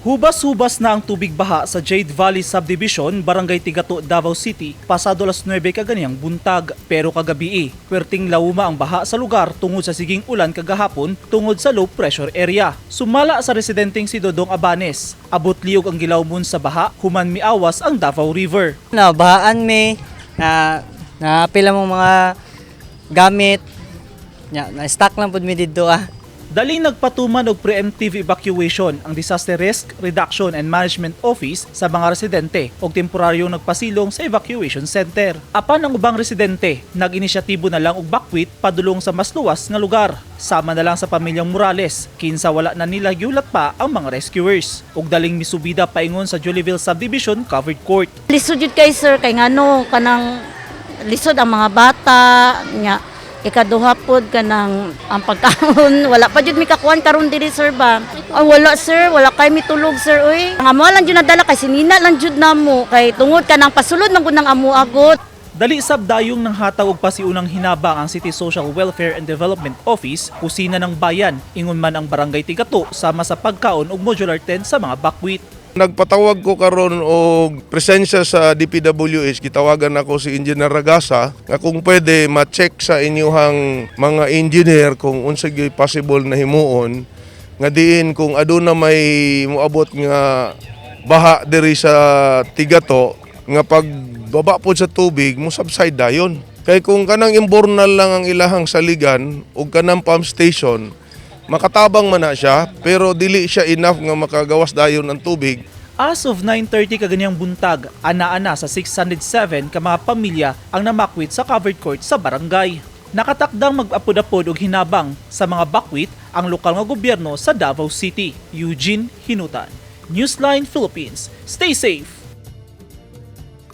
Hubas-hubas na ang tubig baha sa Jade Valley Subdivision, Barangay Tigato, Davao City, pasado alas 9 kaganiyang buntag. Pero kagabi, perting lawuma ang baha sa lugar tungod sa siging ulan kagahapon tungod sa low pressure area. Sumala sa residenteng si Dodong Abanes, abot liog ang gilawmon sa baha human miawas ang Davao River. Nabahaan mi na napila mong mga gamit. Nya, na stock lang pud mi didto ah. Dali nagpatuman og preemptive evacuation ang Disaster Risk Reduction and Management Office sa mga residente og temporaryong nagpasilong sa evacuation center. Apan ang ubang residente, nag-inisyatibo na lang og bakwit padulong sa mas luwas nga lugar. Sama na lang sa pamilyang Morales, kinsa wala na nila gihulat pa ang mga rescuers. Og daling misubida paingon sa Jollyville Subdivision Covered Court. Lisod jud kay, sir, kay ngano kanang lisod ang mga bata nya. Ikaduha pod, kanang ang pagkaon, wala pa jud mi kakuan karon diri, sir, ba. Ay, wala, sir, wala kay mitulog, sir, oy. Ang amo lang jud nadala kay sinina lang jud namo kay tungod kanang pasulod man gud ng amo agot. Dali sab dayong nang hataw og pasiunang hinabang ang City Social Welfare and Development Office, kusina ng bayan, ingon man ang Barangay Tigato sama sa pagkaon og modular tent sa mga bakwit. Nagpatawag ko karon og presensya sa DPWH, gitawagan ako si Engineer Ragasa nga kung pwede ma-check sa inyuhang mga engineer kung unsa gyud possible na himuon nga diin kung aduna may moabot nga baha diri sa Tigato nga pag baba pod sa tubig mo subside dayon. Kay kung kanang imbornal lang ang ilahang saligan ug kanang pump station, makatabang man na siya pero dili siya enough nga makagawas dayon ang tubig. As of 9:30 kaganyang buntag, ana-ana sa 607 ka mga pamilya ang namakwit sa covered court sa barangay. Nakatakdang mag-apod-apod og hinabang sa mga bakwit ang lokal nga gobyerno sa Davao City. Eugene Hinutan, Newsline Philippines. Stay safe.